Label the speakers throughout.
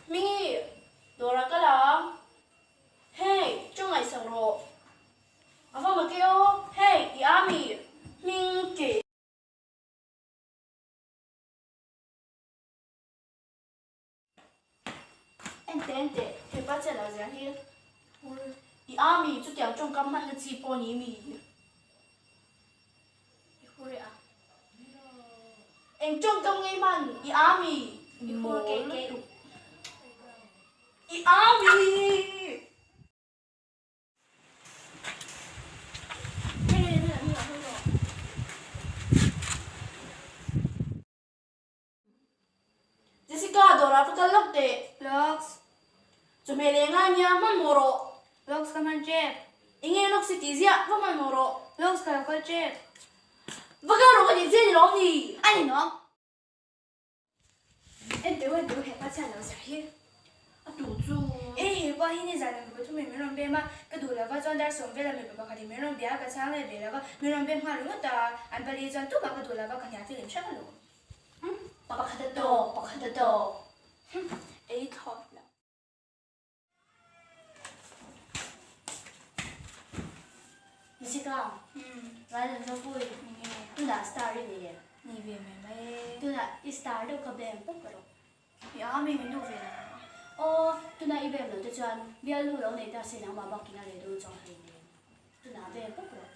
Speaker 1: Hmingi, dawrah ka la ang. Hey, chaw ngaihsak rawh. A va mak e aw. Hey, i a mi? Hming ke. Enteh enteh, hepa chiah lo zia hi. I a mi? Chutiang tawngkam hmanna chi pawh ni mi? I hur e a. Eng tawngkam ngei hman i a mi? I hur keih keih. I a mi? Jessica, dawrah va kal lawk teh.
Speaker 2: Lawks.
Speaker 1: Chawhmeh leh ngai nia, hmanhmawh rawh.
Speaker 2: Lawks ka hman tep.
Speaker 1: Enge lawks i tih ziah, va hmanhmawh rawh.
Speaker 2: Lawks ka lo kal tep.
Speaker 1: Va kal rawh ka tih chiah ni lawm ni?
Speaker 2: A ni nawm. Enteu enteu hepa chian lo zir hi.
Speaker 1: A tu chu.
Speaker 2: E hepa hi nizan ah mipa thum in min rawn bem a, ka duh lova chuan dar sawm vel ah mipa pakhat in min rawn bia a, ka chhang leh ve lova, min rawn bem nghal ringawt a, an pali chuan tumah ka duh lova ka hnial filim hrep alawm.
Speaker 1: Pakhat a tawk, pakhat a tawk.
Speaker 2: Ei thlawt lo.
Speaker 1: Jessica, Ral an zo pui. Tunah star i ni em?
Speaker 2: Ni ve mai mai e.
Speaker 1: Tunah i star deuh kha bem pawp ka rawh.
Speaker 2: Ya mi min duh ve lo.
Speaker 1: Aw, tunah i bem lo te chuan bialnu lo nei ta se nangmah bakin a leh dawn chuang hlei nen. Tunah bem pawp rawh.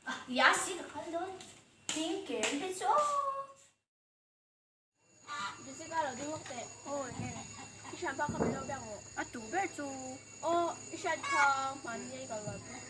Speaker 1: Ah, ya si ka kal dawn.
Speaker 2: Ding ker hi chu aw.
Speaker 3: Jessica lo ding lawk teh.
Speaker 2: Aw enge?
Speaker 3: I hriat bak kha min lo biak rawh.
Speaker 2: A tu ber chu.
Speaker 3: Aw, i hriat kha hmanni a i kal rual pawh.